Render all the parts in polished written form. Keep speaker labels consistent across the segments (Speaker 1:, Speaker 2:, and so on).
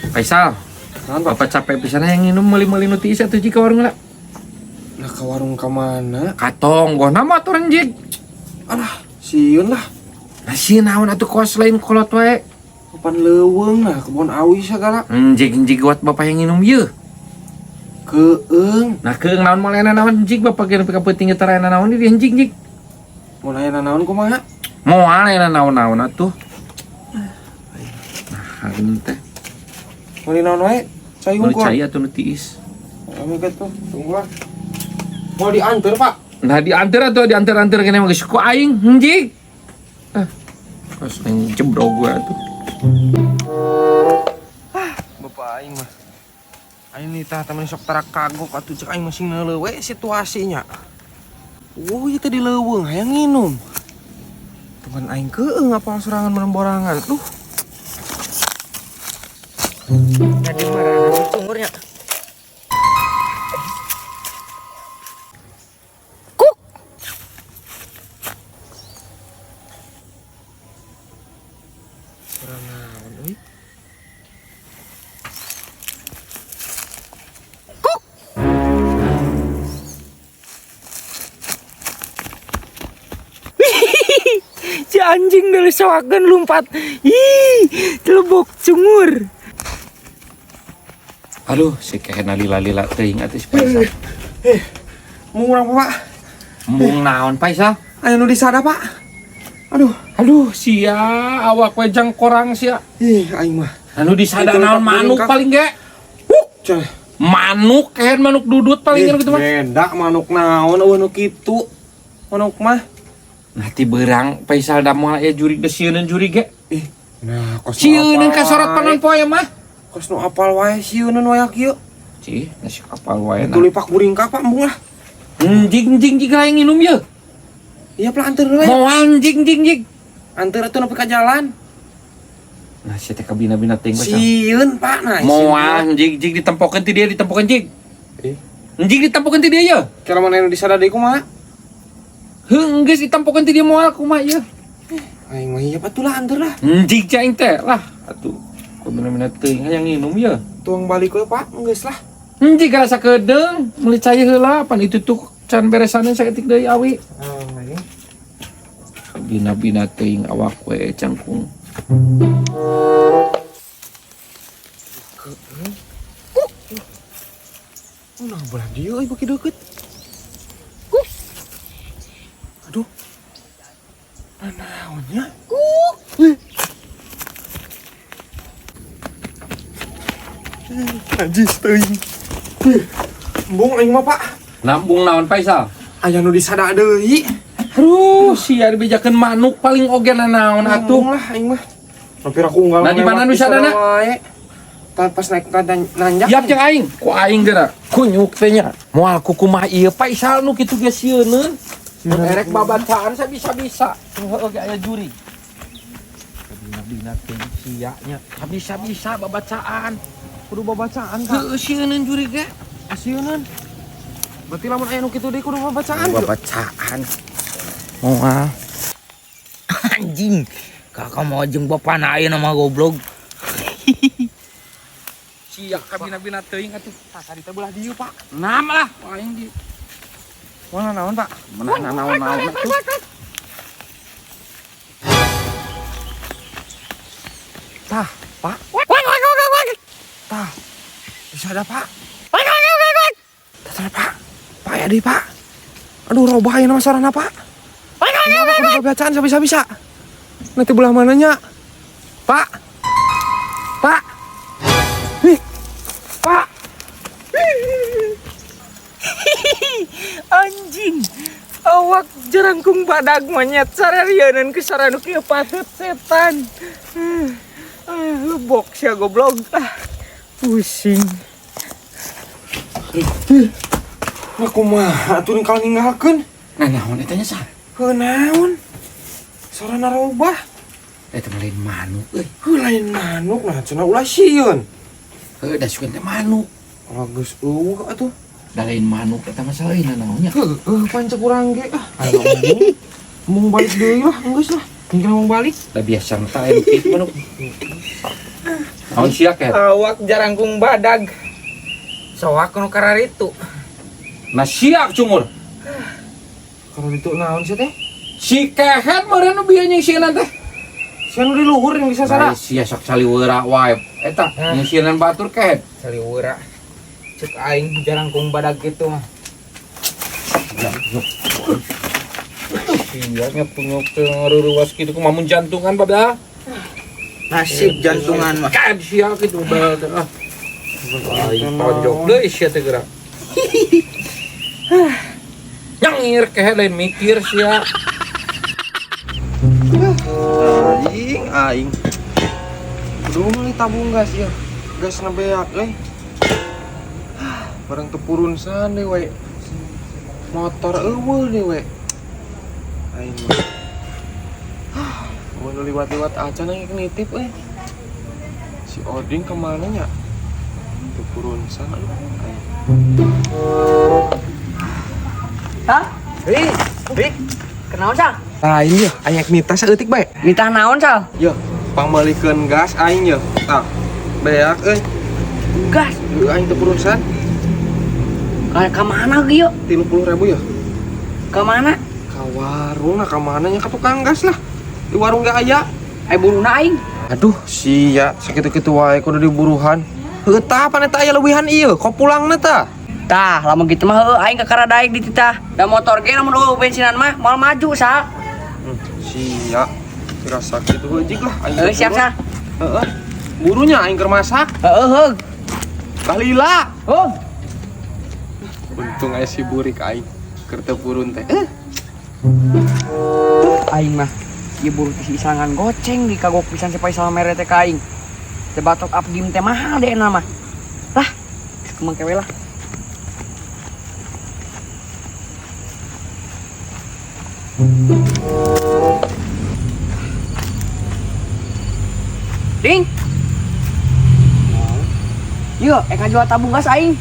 Speaker 1: Faisal,
Speaker 2: Naon, Pak?
Speaker 1: Bapak capek pisan hayang nginum meuli-meuli nu tiis atuh jika warung lah.
Speaker 2: Nah, ke warung ka mana?
Speaker 1: Katong goh nama atuh jig.
Speaker 2: Alah, sieun lah.
Speaker 1: Nah sieun naon atuh kos lain kolot wae.
Speaker 2: Kapan leuweung nah, kebon awi segala.
Speaker 1: Jig jig buat bapak yang nginum yeuh.
Speaker 2: Keung.
Speaker 1: Nah keung naon moal enak naon jig bapak ge nepi ka peuting tara enak naon di dieu jig jig.
Speaker 2: Mun aya naon kumaha?
Speaker 1: Moal enak naon-naon atuh. Nah, gini teh.
Speaker 2: Meuli naon wae? Cai
Speaker 1: Meuli
Speaker 2: hungkul.
Speaker 1: cai atuh nu tiis.
Speaker 2: Kami tuh, tunggu lah. Mau diantar, Pak?
Speaker 1: Nah diantar atuh diantar-antar kene mah geus ku aing jig. Ah, kos neng jebrog gua atuh.
Speaker 2: Bapak aing mah. Aing nih tah temen sok tara kagok atuh cek aing masih neuleuh we situasinya. Wuh, ieu teh di leuweung hayang nginum. Teman aing keung apal sorangan meremborangan. Duh,
Speaker 3: Tadi marah sumurnya. Kuk.
Speaker 2: sorangan naon euy.
Speaker 3: Kuk. Si anjing dari soakan lompat. Ih, celebok cungur.
Speaker 1: Aduh, si kehena lila-lila teuing atuh si Faisal.
Speaker 2: Mau urang Pak?
Speaker 1: Embung naon Faisal?
Speaker 2: Aya nu disada, Pak. Aduh,
Speaker 1: Aduh, sia awak we jang korang sia.
Speaker 2: ih aing mah.
Speaker 1: Anu disada
Speaker 2: Itu
Speaker 1: naon
Speaker 2: lupa
Speaker 1: manuk
Speaker 2: kuring, Kak.
Speaker 1: paling ge.
Speaker 2: Huk, cenah.
Speaker 1: Manuk kehen manuk dudut paling
Speaker 2: Ih,
Speaker 1: gitu mah.
Speaker 2: Beda manuk naon eueuh nu kitu. Manuk mah.
Speaker 1: Nah ti beurang Faisal da moal aya jurig da sieuneun jurig ge.
Speaker 2: Ih, nah kos nu
Speaker 1: Sieuneun
Speaker 2: apal
Speaker 1: ka sorot
Speaker 2: wae.
Speaker 1: panon poe mah.
Speaker 2: Kos nu apal wae sieuneun wae kieu.
Speaker 1: Cih, nasi kapal wae
Speaker 2: Itu
Speaker 1: nah.
Speaker 2: lipak buring ka Pak embung lah.
Speaker 1: Njing njing jig lain nginum ye.
Speaker 2: Iya plah anter heula ya.
Speaker 1: Moal njing njing jig.
Speaker 2: Anter atuh nepi ka jalan.
Speaker 1: Nah sia teh kabina-bina teuing Faisal.
Speaker 2: Sieun Pak nah.
Speaker 1: Moal njing jig ditempokeun ti dia ditempokeun jig.
Speaker 2: Ih,
Speaker 1: Njing ditempokeun ti dia ye.
Speaker 2: kira mana nu disada deui kumaha?
Speaker 1: Heuh geus ditempokeun ti dia moal kumaha ieu.
Speaker 2: Aing mah iya atuh lah anter lah.
Speaker 1: Njing cai teh lah atuh. Kabina-bina teuing hayang nginum ye.
Speaker 2: Tuang balik we Pak, geus lah.
Speaker 1: Njing kana sakedeung meuli cai heula pan itu tuh can beresaneun saeutik deui awi.
Speaker 2: Ah, aing.
Speaker 1: Bina-bina teuing awak we cangkung.
Speaker 2: Nah, belah dieu euy beuki deukeut. Aduh. Nah, naonnya? Kuk. Najis teuing. Embung aing mah, Pak.
Speaker 1: Nambung naon Faisal?
Speaker 2: Aya nu disada deui.
Speaker 1: Aduh, sia dibejakeun manuk paling oge naon atuh.
Speaker 2: Embung lah aing mah. Hampir aku unggal
Speaker 1: Nah, di mana nu disadana?
Speaker 2: Tah pas naik ka nanjak.
Speaker 1: Yap jeung aing, ku aing geura. Kunyuk teh nya. Moal ku kumaha ieu Faisal nu kitu ge sieuneun. Mun erek babacaan saya bisa-bisa. Heueuh ge aya juri. Bina-bina teh sia nya. Bisa-bisa babacaan.
Speaker 2: Kudu babacaan, Kak.
Speaker 1: Heueuh sieuneun juri ge.
Speaker 2: Asieuneun. Berarti lamun aya nu kitu deui kudu babacaan.
Speaker 1: Babacaan. Moal.
Speaker 3: Anjing. Kakak mau jeung bapak na ayeuna mah goblok.
Speaker 1: Sia kabina-bina teuing atuh.
Speaker 2: Tah tadi teh belah dieu, Pak.
Speaker 1: Nam lah, ku aing di
Speaker 2: Mana naon, Pak?
Speaker 1: mana naon-naon atuh.
Speaker 2: Tah, Pak. Tah. Bisa ada, Pak. Tah, tah, Pak. Pak ya deui, Pak. Aduh, robah ayeuna mah sarana, Pak. Kenapa kudu babacaan bisa-bisa? Nanti belah mananya? Pak. Pak. Ih. Pak.
Speaker 3: Anjing. Awak jerangkung badag monyet sararieun ke saranu kieu patut setan. Lebok sia goblok. Ah, pusing.
Speaker 2: Nah, kumaha atuh kalau ninggalkeun?
Speaker 1: Nah, naon eta nya sah?
Speaker 2: Heuh naon? Sarana robah.
Speaker 1: Eta mah lain manuk euy.
Speaker 2: Heuh lain manuk nah cenah ulah sieun.
Speaker 1: Heuh da sugan teh manuk.
Speaker 2: Kalau geus eueuh atuh.
Speaker 1: Da lain manuk eta mah lain naonnya.
Speaker 2: Heuh pancek urang ge ah. Ayo embung. Embung balik deui lah, geus lah. Tinggal mau balik.
Speaker 1: Da biasa teh aya nu kitu manuk. Naon sia, Ket?
Speaker 3: Awak jarangkung badag. Soak nu kararitu.
Speaker 1: Nah, sia cungur.
Speaker 2: Kalau itu naon sih teh?
Speaker 1: Si kehet meureun nu bieu nyingsieunan teh.
Speaker 2: Sia nu di luhur yang bisa
Speaker 1: Nah,
Speaker 2: sana.
Speaker 1: sia sok saliweura wae. Eta nyingsieunan batur kehet.
Speaker 3: Saliweura. Cek aing jarangkung badag gitu mah.
Speaker 1: Sia nyapunyuk teh ngaruruas kitu kumaha mun jantungan babda.
Speaker 3: Nasib jantungan mah.
Speaker 1: Kan sia kitu bal teh ah. Aing tonjok deui sia teh gerak. Nyangir kehet lain mikir sia.
Speaker 2: Aing, aing. Kudu meuli tabung gas ya. Gas na beak euy. Barang teu purunsan deui we. Motor euweuh deui we. Aing mah. Mun liwat-liwat acan yang nitip euy. Si Oding kemana nya? Teu purunsan aduh. Aing.
Speaker 4: Hah?
Speaker 3: Rik, Rik.
Speaker 4: Kenaon, Sal?
Speaker 2: Lain ya, aing nita saeutik bae.
Speaker 4: Nitah naon, Sal?
Speaker 2: Yo, pangmeulikeun gas aing ye. Tah. Beak euy.
Speaker 4: Gas.
Speaker 2: Heuh, aing teu purunsan.
Speaker 4: Ka mana ge yuk?
Speaker 2: 30.000 ya.
Speaker 4: Ka mana?
Speaker 2: Ka warung lah, ka mana nya, ka tukang gas lah. Di warung gak aya.
Speaker 4: Ai buruna aing.
Speaker 2: Aduh, sia sakitu-kitu wae kudu diburuhan. Heuh tah pan eta aya leuwihan ieu, kok pulangna tah?
Speaker 4: Tah, lamun kitu mah heuh aing kakara daek di titah. Da motor ge lamun eueuh bensinan mah moal maju, Sal.
Speaker 2: Sia, dirasa kitu heujik lah aing.
Speaker 4: Heuh, siap, Sal.
Speaker 2: Heeh. Burunya aing keur masak.
Speaker 4: Heuh, heuh.
Speaker 2: Balila.
Speaker 4: Oh.
Speaker 2: Untung aya si burik aing keur teu purun teh.
Speaker 4: Aing mah ieu buru ti isangan goceng di kagok pisan si Faisal mere teh ka aing. Teh batok up game teh mahal deh mah. Lah, geus kemang kewe lah. Ding. Yuk, eka jual tabung gas aing.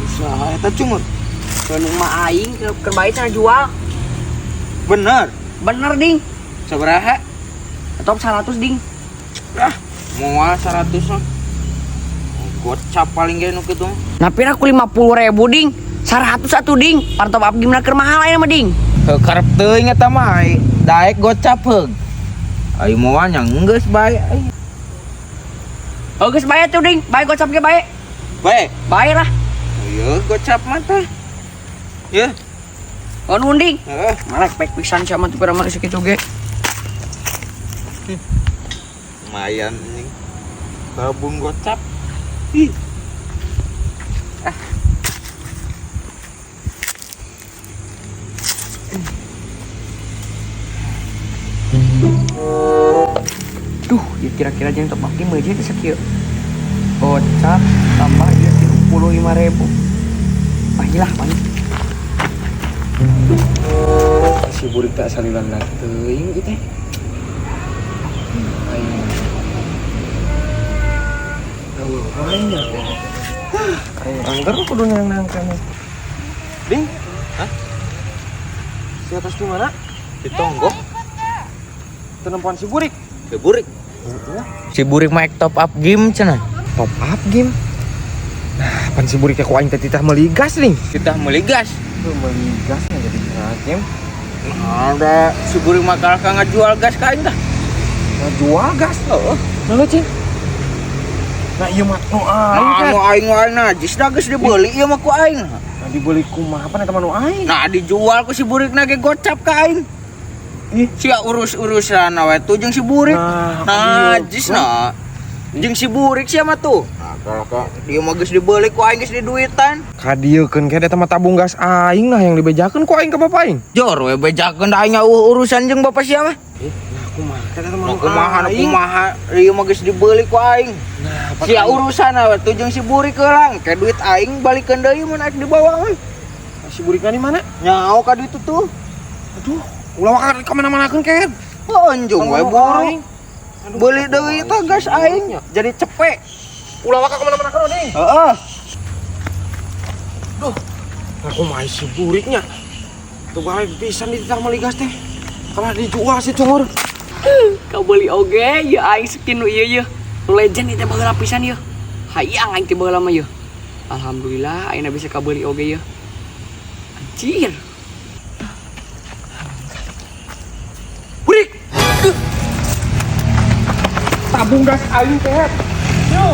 Speaker 3: Usaha eta cungur.
Speaker 4: Keun mah aing keur bae cenah jual.
Speaker 3: Bener.
Speaker 4: Bener, Ding.
Speaker 3: Sabaraha?
Speaker 4: Top 100, Ding.
Speaker 3: Ah, moal 100 mah. Gocap paling ge nu kitu mah.
Speaker 4: Nah, pira aku 50.000, Ding. 100 atuh, Ding. Pan top up gimana keur mahal aya mah, Ding.
Speaker 3: Heuh karep teuing eta mah ai. Daek gocap heug. Ai moal nya geus bae ai.
Speaker 4: Oh, geus bae tuh, Ding. Bae gocap ge bae.
Speaker 3: Bae.
Speaker 4: Bae lah.
Speaker 3: Ieu gocap mah tah. Ye.
Speaker 4: Oh, nuhun, Ding.
Speaker 3: Heeh.
Speaker 4: Malek pek pisan sia mah tuh pira mah sakitu ge.
Speaker 3: Lumayan anjing. Tabung gocap. Ih. Ah.
Speaker 4: Duh, ya kira-kira jeung top up ge meujeuh teh sakieu. Gocap tambah ieu 35.000. Pahilah, paling.
Speaker 2: Si burik tak salilan teuing ieu teh. Aing. Eueuh banyak ya. Aing angger kudu neang-neang keneh. Ding.
Speaker 3: Hah?
Speaker 2: Si atas di mana?
Speaker 3: Di tonggo.
Speaker 2: Teu nempoan si burik.
Speaker 3: Si burik.
Speaker 2: Heeh.
Speaker 3: Si burik mah top up game cenah.
Speaker 2: Top up game. Nah, pan si burik teh ku aing teh titah meuli gas, Ding.
Speaker 3: Titah meuli gas.
Speaker 2: Tuh meuli gas nya jadi game.
Speaker 3: Nah, ada si burik mah kalah ka ngajual gas ka aing tah.
Speaker 2: Ngajual gas?
Speaker 3: Heeh.
Speaker 2: Nah, cing. Nah, ieu mah nu aing
Speaker 3: Nah,
Speaker 2: kan.
Speaker 3: nu aing wae najis dah geus dibeli ieu mah ku aing.
Speaker 2: Nah, dibeli kumaha pan eta mah nu aing.
Speaker 3: Nah, dijual ku si burik na ge gocap ka aing.
Speaker 2: Ih.
Speaker 3: Sia urus-urusan we tuh jeung si burik.
Speaker 2: Nah,
Speaker 3: Najis nah. Jeung si burik sia mah tuh. Nah, kalau ka dia mah geus dibeli ku aing geus diduitan.
Speaker 2: Kadiekeun ke eta mah tabung gas aing nah yang dibejakeun ku aing ka bapak aing.
Speaker 3: Jor we bejakeun da aing eueuh urusan jeung bapak sia mah.
Speaker 2: Nah, kumaha eta mah
Speaker 3: Nah,
Speaker 2: nu
Speaker 3: kumaha nu
Speaker 2: aing.
Speaker 3: kumaha ieu mah geus dibeli ku aing.
Speaker 2: Nah,
Speaker 3: Sia urusan we tuh jeung si burik heula. Ke duit aing balikeun deui mun aing dibawa mah.
Speaker 2: Si burikna di mana?
Speaker 3: Nyaho ka ditu tuh.
Speaker 2: Aduh, ulah waka ka mana-manakeun kehed.
Speaker 3: Oh, anjung we buru.
Speaker 2: Aing.
Speaker 3: Beli deui tah gas aing jadi cepek.
Speaker 2: Ulah waka ka mana-manakeun ding.
Speaker 3: Heeh.
Speaker 2: Duh, aku mah si buriknya. Tuh balik pisan dititah meuli gas teh. Kalah dijual si cungur.
Speaker 4: Kabeuli oge ieu aing skin nu ieu yeuh. Nu legend ieu teh baheula pisan yeuh. Hayang aing teh baheula mah yeuh. Alhamdulillah ayeuna bisa kabeuli oge yeuh. Anjir.
Speaker 2: Burik. Tabung gas aing teh. Yo.